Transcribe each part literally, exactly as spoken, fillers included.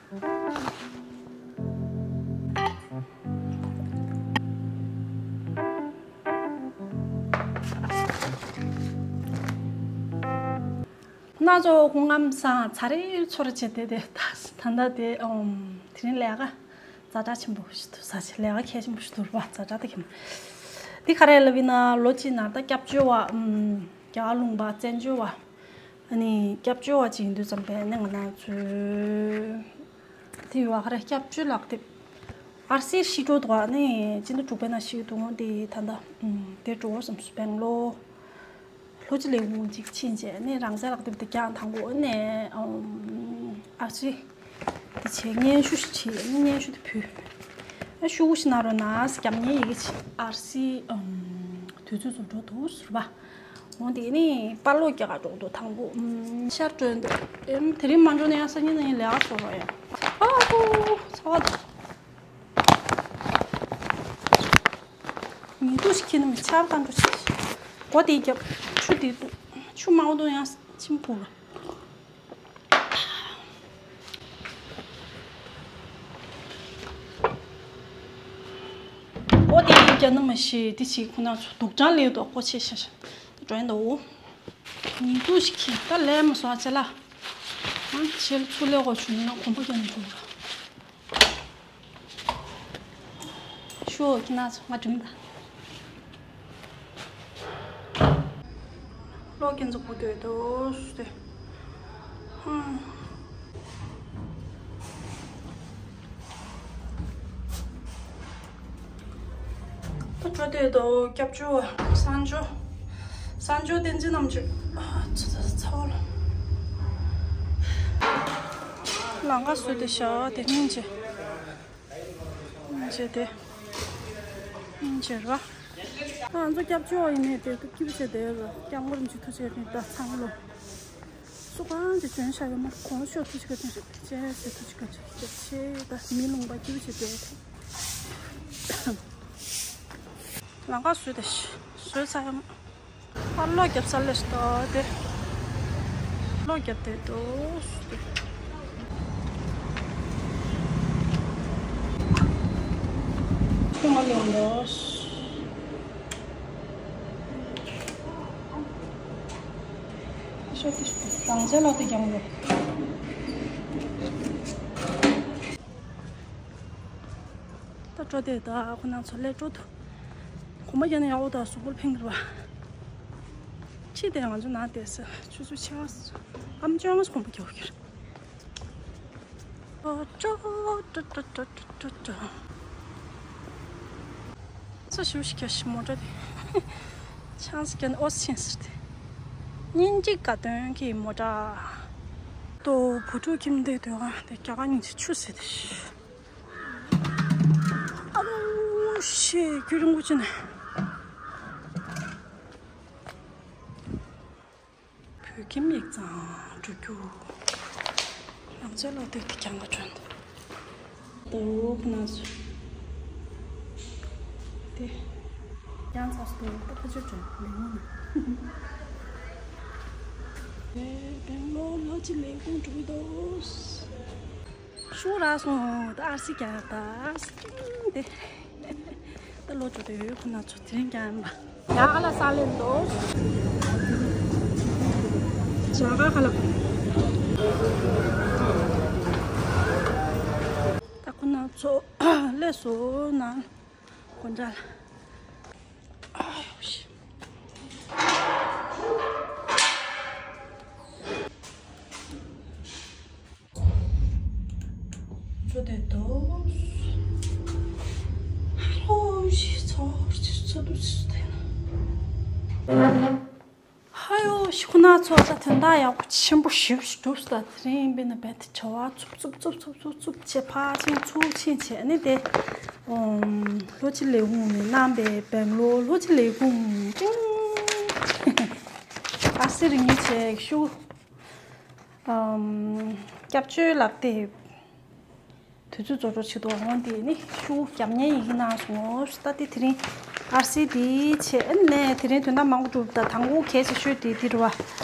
ན་ཚོ་ཁོང་ངམ་སང་ཚ་རེ་ཚོ་རེ་བྱེད་དེ་དེ་ད་ད་ད་དེ་ཨོམ་དེ་རིང་ལས་ཀ་ཛ་དྲག་ཆེན་པོ་ཞིག་འདུག་ས་ཆེ་ལས་ཀ་གལ་ཆེན་པོ་ཞིག་འདུག་ར་བ་ཛ་དྲག་དེ་ཁེམ། དེ་ག་རེ་ལབ་ཡིན་ན་ལོ་གཅིག་ན་ད་སྐྱབས་བཅོལ་བ་ཨམ་རྒྱ་གར་ལུང་པ་བཙན་བྱོལ་བ་ཨ་ནི་སྐྱབས་བཅོལ་བ་ཅིག་ཡིན་དུས་ཙམ་པས་ནི་ང་ན་ཚོའི་དེ་ཡོད་བ་ག་རེ་སྐྱབས་བཅོལ་ལག་དེབ་ཨར་སི་ཤི་འགྲོ་འདུག་ཨ་ནི་སྤྱི་ཟླ་དྲུག་པའི་ནང་ཤི་འདུག་དེ་ད་ད་དེ་འགྲོ་བསམ་སོང་སྦེང་ལོ། ལྷོ་སྤྱི་ལས་ཁུངས་གཅིག་ཕྱིན་རྗེས་ནས་རང་བཙན་ལག་དེབ་དེ་རྒྱང་དང་པོ་ནས་ཨམ་ཨ་ཅེ་དེ་བྱས་སྙན་ཞུ་ཞིག་བྱས་ནས་སྙན་ཞུ་དེ་ཕུལ། ཨ་ཤུ་གུ་ཞིག་ན་རོ་ན་སྐྱབས་ཉེ་ཡི་གེ་ཆེ་ཨར་སི་ཨམ་དུས་ཚོད་ཚོ་འགྲོ་འདུག་ཟེར་བ། འོ་དེ་ནས་པར་ལོག་རྒྱག་ག་འགྲོ་འདུག་དང་པོ་ཨམ་ཤར་བྲོས་འདུག་ཨེམ་དེ་རིང་མ་འགྲོ་ན་ཡང་སང་ཉིན་ནས་ལས་ཀ་ཤོར་རོགས་ཡ། ཨ་ཧོ་ཚ་བ་འདུག་ཉིན་དུ་ཞིག་ཁྱེར་ནི་མི་ཆར་དང་འགྲོ་ཞིག་སྒོ་དེ་རྒྱབ་ཆུ་དེ་འདུག་ཆུ་མང་པོ་འདུག་ཡང་ཆེན་པོ་ལ། སྒོ་དེ་རྒྱབ་ནི་མ་ཤེས་དེ་ཞིག་ཁོ་ན་ཚོ་སྡུག་གྲང་ལས་འདུག་སྒོ་ཕྱེ་ཤ་ཤ་འགྲོ་ཡིན་འདུག་ཉིན་དུ་ཞིག་གིས་ད་ལས་མ་སོང་ཨ་ཅེ་ལ། ཨང་ཆེ་ལ་ཚུར་ལས་གོ་བྱུང་ན་གོམ་པ་རྒྱག་ནས་འགྲོ་ར། ཤོ་ཁྱི་ན་ཚོ་ང་སྒྲིམ་ད། ལོ་ཀན་ཚོ་བུ་དོད་དོ་སུ་དེ། ཧང་། ད་འགྲོ་དེ་དོ་སྐྱབས་བཅོལ་བ་གསང་སྤྱོད། གསང་སྤྱོད་བསྟན་འཛིན་རྣམ་དཔྱོད། ཨ་ཚ་ཚ་ཚ་བ་ལ། ལང་ཀ་སུ་དེ་ཤ་དེ་སྙིང་རྗེ། སྙིང་རྗེ་དེ། སྙིང་རྗེ་ར། ང་ཚོ་སྐྱབས་བཅོལ་བ་ཡིན་ནའི་དེ་སྐྱིད་པོ་བྱས་བསྡད་ཡོད་ར། སྐྱབས་མགོན་རིན་པོ་ཆེ་ཐུགས་རྗེ་ཆེ་ད་ཚང་མ་ལོ། སུ་གང་གི་སྐྱོན་ཤ་ཡོད་མ་གོང་ཤོག་ཐུགས་རྗེ་བཀའ་དྲིན་རེད་ཅེས་ཟེར་ཐུགས་རྗེ་བཀའ་དྲིན་རེད་ཅེས་ད་མི་ལུང་པ་སྐྱིད་པོ་བྱས་བསྡད་ཡོད། ལང་ཀ་བཟོས་ཏེ་བཟོས་ཚར་ཡོང་། ཨ་གློག་རྒྱབ་ས་ལས་ཏོ་དེ། གློག་རྒྱབ་དེ་ཏོ། ཁོ་མ་ལོང་ལོ། ཤོག་དེ་རང་ཅག་ལ་དེ་རྒྱང་ལོ། ད་སྤྲོ་དེ་ད་ཁོ་ན་ཚོ་ལས་སྤྲོ་ཐུབ། གོམ་པ་རྒྱག་ན་ཡག་པོ་དང་གཟུགས་པོར་ཕན་གི་རེད་བ། ཕྱི་དེ་ང་ཚོ་ནང་དེ་ས་ཆུ་ཚོད་ཆེ་བ་ཨམ་ཅོག་ང་ཚོ་གོམ་པ་རྒྱག་གི་རེད། ཨོ་ཅོ་ཏྲ་ཏྲ་ཏྲ་ཏྲ་ཏྲ། ས་ཞུ་ཞིག་རྒྱག་ཞིག་མོ་ཊ་དེ། ཆང་ས་རྒྱག་ན་ཨོ་སི་ཆེན་ཟེར་ཏེ། སྙིང་རྗེ་དགའ་སྟོན་གྱི་མོ་ཊ། ཏོ་བུ་ཕྲུག་ཁྱིམ་སྡེ་དོན་ཁང་དེ་རྒྱ་གར་སྙིང་རྗེ་ཆུ་ཟེར་ཏེ། ཨ་ནུ་ཤེས་རྒྱུ་རིང་པོ་ཅི་ནས། བོད་ཁྱིམ་ཡིག་ཚང་འགྲོ་རྒྱུ། ཡང་རྩེ་ལོ་དེ་དེ་རྒྱང་ལ་བྱོན་འདུག་ཏོག་ན་སུ། དེ། ཡང་ཚ་སུ་ཏོག་ཏོག་ཁ་ཆུ་བྱོན་མི་ཡོང་ན། དེ་སྦེང་ལོར་ལྷོ་སྤྱི་ལས་ཁུངས་འགྲོ་གི་འདུག་ཤུ་ར་སོང་ད་ཨར་སི་རྒྱག་ད་ཨར་སི་ཀིང་དེ། ད་ལོ་ཅོ་དེ་ཡོད་ཁོ་ན་ཚོ་དེ་རིང་ཀྱང་ཡིན་པ། ཡ་ཨ་ལ་ས་ལེན་དོ། ཇ་ག་ཁ་ལ། ད་ཁོ་ན་ཚོ་ལས་སོ་ན་གོན་ཇ་ལ། ཨ་ཡོ་ཤི། ཚོ་དེ་དོ། ཧོ་ཞི་ཚོ་ཅི་ཚོ་དུ་ཅི་དེ་ན། ཧ་ཡོ་ཤི་ཁོ་ན་ཚོ་ད་དོན་དག་ཡག་པོ་ཆེན་པོ་ཞིག་ཞིག་འགྲུབ་སོང་ད། དེ་རིང་ཡིན་པས་ན་བས་དེ་བྱ་བ་ཚུབ་ཚུབ་ཚུབ་ཚུབ་བྱས་ཕར་ཕྱིན་ཚུར་ཕྱིན་བྱས་ནས་དེ་ཨོམ་ལྷོ་སྤྱི་ལས་ཁུངས་ནས་གནང་པའི་སྦེང་ལོར་ལྷོ་སྤྱི་ལས་ཁུངས་ཀྲིང་། ཨ་སི་རིང་ཉིན་བྱས་ཤུ། ཨམ། སྐྱབས་བཅོལ་ལག་དེབ། དུས་ཚོད་རྫོགས་འགྲོ་ཆེད་དུ་འོང་དེ་ནི་ཤུ་རྒྱབ་ཉན་ཡི་གེ་གནང་སོང་ད་དེ་དེ་རིང་ཨར་སི་དེ་བྱས་ནས་དེ་རིང་དོན་དག་མང་པོ་འགྲུབ་ད་དང་པོ་གལ་ཆེ་ཤོས་དེ་དེ་རུ་བ་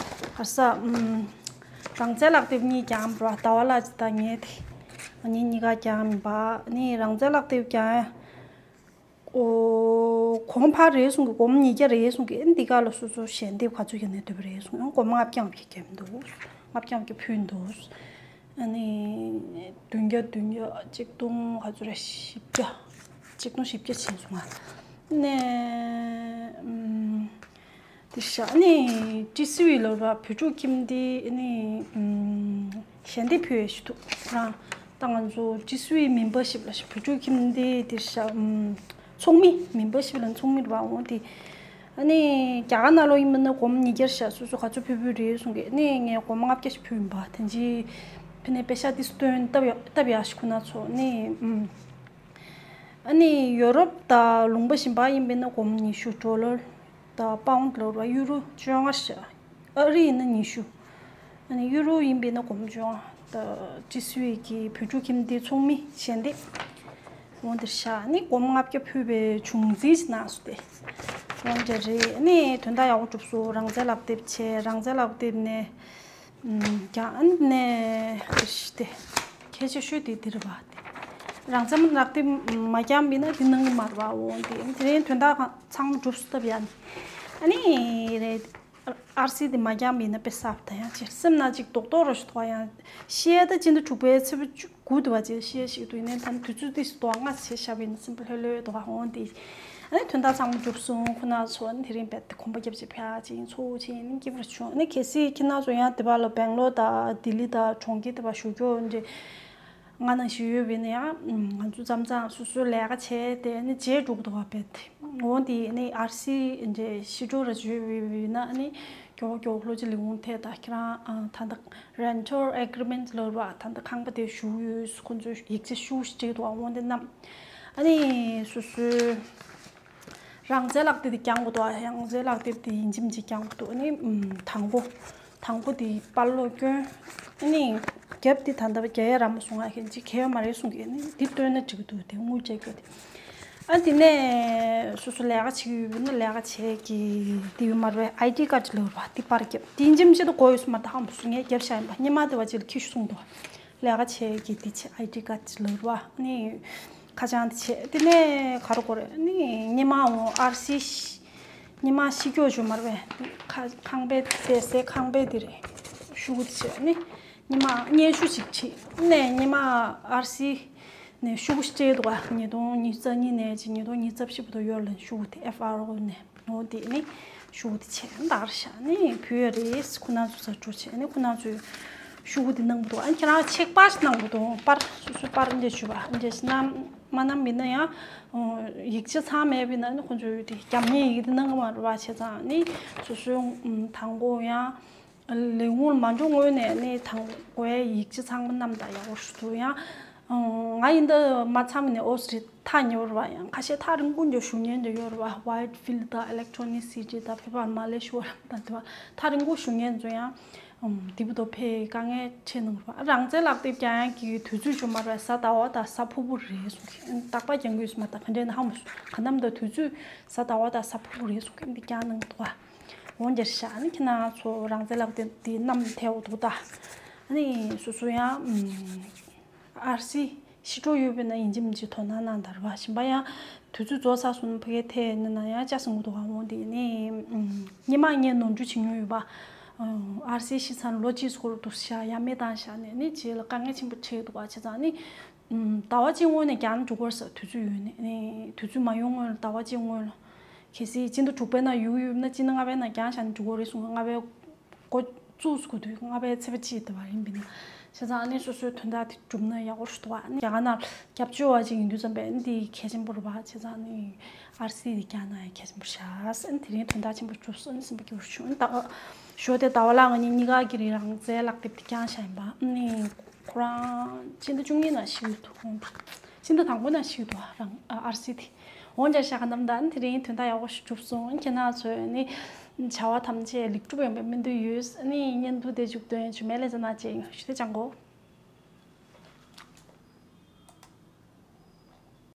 ཨར་ས་ཨམ། རང་བཙན་ལག་དེབ་གཉིས་ཀྱང་རུ་བ་ཟླ་བ་ལ་ཇི་ད་ངས་དེ་ ཨ་ནི་གཉིས་ཀ་རྒྱག་མིན་པ། ཨ་ནི་རང་བཙན་ལག་དེབ་རྒྱག་ཡ། ཨོ། གོང་འཕར་རེད་གསུང་གི། སྒོར་མོ་ཉིས་བརྒྱ་རེད་གསུང་གི། ཨ་ནི་འདི་ག་ལ་སོ་སོ་ཞལ་འདེབས་ག་ཚོད་རྒྱག་ནས་འདོད་པ་རེད་གསུང་། ཨ་ནི་སྒོར་མོ་ལྔ་བརྒྱ་ལྔ་བརྒྱ་རྒྱག་མི་འདུག་ལྔ་བརྒྱ་ལྔ་བརྒྱ་ཕུལ་འདུག་ཨ་ནི་བདུན་བརྒྱ་བདུན་བརྒྱ། གཅིག་སྟོང་ག་ཚོད་རེད། བཞི་བརྒྱ། གཅིག་སྟོང་བཞི་བརྒྱ་ཕྱིན་སོང་ང་། ནས་ཨམ། དེ་ཤ་ནི་ཀྲི་སི་ཝི་ལོར་བ་བོད་ཕྲུག་ཁྱིམ་སྡེ་ནི་ཨམ། ཞལ་འདེབས་ཕུལ་ཡས་ཞུ་ཐུག་རང་། ད་ང་ཚོ་ཀྲི་སི་ཝི་མེམ་བར་ཤིབ་ལ་ཤ་བོད་ཕྲུག་ཁྱིམ་སྡེ་དེ་ཤ་ཨམ། ཚོགས་མི། མེམ་བར་ཤིབ་ལ་ཚོགས་མི་ར་འོང་དེ། ཨ་ནི་རྒྱ་གར་ནང་ལོགས་ཡིན་མིན་ན་སྒོར་མོ་ཉིས་བརྒྱ་ཤ་སོ་སོ་ག་ཚོད་ཕུལ་ཕུལ་རེད་གསུང་གི། ཨ་ནི་ངས་སྒོར་མོ་ལྔ་བརྒྱ་ཤ་ཕུལ་ཡིན་པ། དེ་འཇི་ཕི་ནས་པེ་ཤ་དེ་སྟོན་སྟབས་ཡག་སྟབས་ཡག་ཤ་ཁོ་ན་ཚོ་ནི་ཨམ། ཨ་ནི་ཡོ་རོབ་དང་ལུང་པ་གཞན་པ་ཡིན་པས་ན་སྒོར་མོ་ཉི་ཤུ། ཌོ་ལར་དང་པའུན་ཌི་ལོར་བ་ཡུ་རོ་བཅོ་ལྔ་ཤ། ཨ་རི་ཡིན་ན་ཉི་ཤུ། ཨ་ནི་ཡུ་རོ་ཡིན་པས་ན་སྒོར་མོ་བཅོ་ལྔ། ད་ཀྲི་སི་ཝི་གི་བོད་ཕྲུག་ཁྱིམ་སྡེའི་ཚོགས་མི་ཞལ་འདེབས། འོང་དེར་ཤ་ནི་སྒོར་མོ་ལྔ་བརྒྱ་ཕུལ་བའི་བྱུང་འཛིན་ཞིག་གནང་སོང་སྟེ། འོང་དེ་རེད། ནི་དོན་དག་ཡག་པོ་གྲུབ་སོང་། རང་བཙན་ལག་དེབ་བྱས། རང་བཙན་ལག་དེབ་ནས། ཀྱང་ཨ་ནི་ནས་དེ་ཤི་སྟེ། གལ་ཆེ་ཤོས་དེ་དེ་རེད་པ། དེ་རང་བཙན་ལག་དེབ་མ་བརྒྱབ་པ་ཡིན་ན་དེ་གནང་གི་མ་རེད་པ། འོང་དེ་དེ་རིང་དོན་དག་ཚང་མ་གྲུབ་སོང་སྟབས་ཡག་ནི། ཨ་ནི་རེད། ཨར་སི་དེ་མ་བརྒྱབ་པ་ཡིན་ན་དཔེ་གསར་པ་དང་ཡང་ཅིག་སེམས་ནང་ཅིག་རྡོག་རྡོག་ར་ཞིག་ཐོགས། ཡང་ཤེས་ད་སྤྱི་ཟླ་དྲུག་པའི་ཚེས་པ་བཅུ་དགུ་དུ་བ་ཅིག་ཤེས་ཤིག་ཏུ་ཡིན་ནའི་ད་དུས་ཚོད་དེ་སུ་དོ་ལྔ་བྱས་བཞག་པ་ཡིན་ན་སེམས་པ་ལྷོད་ལྷོད་དོ་འོང་དེ། ཨ་ནི་དོན་དག་ཚང་མ་གྲུབ་སོང་ཁོ་ན་ཚོ། ཨ་ནི་དེ་རིང་རྦད་དེ་གོམ་པ་རྒྱབ་བྱས་ཕྱག་ཅིག་ཚོ་ཅིག་ནི་སྐྱིད་པར་བྱུང་། ཨ་ནི་གལ་སྲིད་ཁྱེད་རང་ཚོ་ཡང་དེ་བ་ལ་སྦེང་ལོར་དང་ལྡི་ལི་དང་གྲོང་ཁྱེར་དེ་བ་བཞུགས་རྒྱུ་འདྲ་ང་ནང་བཞིན་ཡོད་པས་ན་ཡང་ང་ཚོ་མཚམས་མཚམས་སོ་སོའི་ལས་ཀ་བྱས་ཏེ་ནི་རྗེས་འགྲོ་གི་འདུག་པས་དེ། འོང་དེ་ནི་ཨར་སི་འདྲ་ཕྱི་དྲོ་ར་བརྗོད་པས་ན་ནི་མགྱོགས་མགྱོགས་ལྷོ་སྤྱི་ལས་ཁུངས་ཐད་ད་ཁྱེད་རང་ད་ལྟ་rental agreement ལོར་བ་ད་ལྟ་ཁང་པ་དེ་ཞུ་ཡོད། ཁོང་ཚོས་ཡིག་ཆ་ཞུ་ཞིག་བྲིས་འདུག་འོང་དེ་རྣམས་ཨ་ནི་སོ་སོའི། རང་བཙན་ལག་དེབ་དེ་རྒྱག་དགོས་འདུག་རང་བཙན་ལག་དེབ་དེ་ཡིན་གཅིག་མིན་གཅིག་རྒྱག་དགོས་འདུག་ཨ་ནི་ཨམ། དང་པོ། དང་པོ་དེ་པར་སློག་སྐྱོན། ཨ་ནི་རྒྱབ་དེ་ད་ལྟ་རྒྱག་ཡ་རག་མ་སོང་། ང་ཁྱེད་ཅིག་གལ་ཡོད་མ་རེད་གསུང་གི། ཨ་ནི་དེ་བཏོན་ན་འགྲིག་གི་འདུག་དེ་དངུལ་བཅད་རྒྱུ་དེ། ཨ་དེ་ནས་སོ་སོ་ལས་ཀ་བྱེད་ཀྱི་ཡོད་པ་ན་ལས་ཀ་བྱེད་ཀྱི་དེ་ཡོད་མ་རེད། ཨའི་ཌི་ཀར་ཌི་ལོར་བ་དེ་པར་རྒྱབ་དེ་ཡིན་གཅིག་མིན་གཅིག་ད་དགོས་ཡོད་སུ་མ་ད་ཧམ་སུ་ངས་རྒྱབ་བཞག་ཡིན་པ། སྔོན་མ་དེ་བ་ཅིག་ལ་ཁྱི་ཤུ་གསུང་འདུག་ལས་ཀ་བྱེད་ཀྱི་དེ་བྱེད། ཨའི་ཌི་ཀར་ཌི་ལོར་བ་ནི། ཁ་བྱང་དེ་བྱས། དེ་ནས་ག་རེ་དགོས་རེད། ནི་སྔོན་མ་འོང་ཨར་སི་ཤི། སྔོན་མ་ཤི་སྐྱོ་བྱུང་མ་རེད་པས། ཁ་ཁང་པའི་བསྡད་སའི་ཁང་པའི་དེ་རེད། ཤུ་གུ་དེ་བྱས་ནི། སྔོན་མ་སྙན་ཞུ་ཞིག་བྲིས་ནས་སྔོན་མ་ཨར་སི་ནས་ཤུ་གུ་ཞིག་སྤྲད་འདུག་ག་ཉིས་སྟོང་ཉི་ཤུ་རྩ་གཉིས་ནས་ཅིག་ཉིས་སྟོང་ཉི་ཤུ་རྩ་བཞི་བར་དུ་ཡོད་ལ་ཤུ་གུ་དེ་ཨེཕ་ཨར་ཨོ་ནས། འོ་དེ་ནི་ཤུ་གུ་དེ་བྱས་ན་དར་ཤ་ནི་བུ་ཡ་རེས་ཁོ་ན་ཚོ་ས་འགྲོ་བྱས་ནི་ཁོ་ན་ཚོས་ཤུ་གུ་དེ་གནང་གི་འདུག་ཨ་ཁྱེད་རང་ཆེག་པར་ཞིག་གནང་གི་འདུག་པར་སོ་སོའི་པར་འདྲ་ཞུ་བ་འདྲ་ཞིག་གནང་མ་གནང་མིན་ན་ཡང་ཡིག་ཆ་ཚང་མེད་པ་ཡིན་ན་ནི་ཁོ་ཚོས་དེ་རྒྱབ་གཉེར་ཡིག་དེ་གནང་གི་མ་རེད་པ། བྱས་ཙང་ནི་སོ་སོའི་དང་པོ་ཡང་ལས་ཁུངས་མ་འགྲོ་སྔོན་ནས་ནི་དང་པོའི་ཡིག་ཆ་ཚང་མ་བསྣམས་དང་ཡག་པོ་ཞུ་ཐུབ་ཡང་། ང་ཡིན་ད་མ་ཚང་མ་ནས་ཨོ་སི་ཊི་ཐག་ཉེ་བོ་རེད་པ། ཡང་ཁ་ཤས་ཐག་རིང་པོ་འདྲ་ཞུ་མཁན་འདྲ་ཡོད་རེད་པ། ཝའིཊ་ཕིལ་དང་ཨི་ལེག་ཊོ་ནི་སི་ཊི་དང་ཕེ་པར་མ་ལེ་ཤོར་དང་དེ་བ་ཐག་རིང་པོ་ཞུ་མཁན་ཚོ་ཡང་དེ་བུ་དོ་ཕེ་དཀའ་ངལ་འཕྲད་གནང་རེད་པ། རང་བཙན་ལག་དེབ་རྒྱག་ཡག་གི་དུས་ཚོད་བྱུང་མ་རེད་པ། གཟའ་ཟླ་བ་དང་གཟའ་ཕུར་བུ་རེད་གསུང་གི། རྟག་པར་རྒྱག་གི་ཡོད་ས་མ་རེད། ག་འདྲ་ན་ཧ་མ་སོང་། ག་ནམ་ད་དུས་ཚོད་གཟའ་ཟླ་བ་དང་གཟའ་ཕུར་བུ་རེད་གསུང་གི། འདི་རྒྱག་གནང་འདུག་ག་འོ་འདིར་བཞག་ནི་ཁྱེད་རང་ཚོ་རང་བཙན་ལག་དེབ་དེ་བསྣམས་ཐལ་འདུག་ད། ཨ་ནི་སོ་སོ་ཡང་ཨར་སི་ཕྱི་དྲོ་ཡོད་པས་ན་ཡིན་གཅིག་མིན་གཅིག་དོ་སྣང་གནང་དང་རེད་པ། གཞན་པ་ཡང་དུས་ཚོད་རྫོགས་ཚར་སོང་ན་ཕ་གིར་ཐད་ནས་ན་ཡང་ཅག་སེང་གི་འདུག་ག་འོ་འདི་ནི་སྔོན་མ་ངས་ནོར་འཁྲུལ་བྱེད་མྱོང་ཡོད་པ། ཨར་སི་ཕྱི་ཚར་ལོ་གཅིག་སྐོར་འདུག་ཤག་ཡ་མེད་བཏང་བཞག་ནས་ནི་རྗེས་ལ་དཀའ་ངལ་ཆེན་པོ་འཕྲད་འདུག་ག་བྱས་ཙང་ནི། ཟླ་བ་གཅིག་སྔོན་ནས་རྒྱག་ན་འགྲིག་གི་རེད་ཟེར། དུས་ཚོད་ཡོལ་ནས་ནི་དུས་ཚོད་མ་ཡོལ་སྔོན་ལ་ཟླ་བ་གཅིག་སྔོན་ལ། གལ་སྲིད་སྤྱི་ཟླ་དྲུག་པའི་ནང་ཡོང་གི་ཡོད་ན་སྤྱི་ཟླ་ལྔ་པའི་ནང་རྒྱག་བཞག་ན་འགྲིག་གི་རེད་གསུངས། ལྔ་པའི་འགོ་བཙུགས་དགོས་དུས་ལྔ་པའི་ཚེས་པ་གཅིག་དེ་བ་ཡིན་པས་ན། བྱས་ཙང་ནི་སོ་སོའི་དོན་དག་དེ་གྲུབ་ན་ཡག་པོ་ཞིག་འདུག་ག་ནི་རྒྱ་གར་ནང་སྐྱབས་བཅོལ་བ་ཅིག་ཡིན་དུས་ཙམ་པས་འདི་གལ་ཆེན་པོ་རེད་པ། བྱས་ཙང་ནི་ཨར་སི་དེ་རྒྱག་ན་ཡང་གལ་ཆེན་པོ་ཤག་ཟེར། དེ་རིང་དོན་དག་ཆེན་པོ་གྲུབ་སོང་ཟེར་བ་སྐྱིད་པོ་བྱུང་། ད་ཞོ་དེ་ཟླ་བ་ལ་ང་གཉིས་གཉིས་ཀ་གི་རིང་རང་བཙན་ལག་དེབ་དེ་རྒྱག་བཞག་ཡིན་པ་ནི། ཁོ་རང་སྤྱི་ཟླ་བཅུ་གཉིས་ནང་ཤི་ཡོད་འདུག་སྤྱི་ཟླ་དང་པོ་ནང་ཤི་ཡོད་འདུག་རང་ཨ་ཨར་སི་དེ། འོན་ཀྱང་ཤ་ཁ་རྣམས་དང་དེ་རིང་དོན་དག་ཡག་པོ་ཞིག་གྲུབ་སོང་། ཁྱེད་རང་ཚོས་ནི་བྱ་བ་ཐམས་ཅད་ལེགས་གྲུབ་ཡོང་བའི་སྨོན་འདུན་ཡོད། ནི་བརྙན་ཐུང་དེ་མཇུག་སྡོད་ཡིན། ཆུ་མེ་ལེ་ཛ་ན་ཅེ་ཡིན། ཞུ་དེ་ཅང་གོ།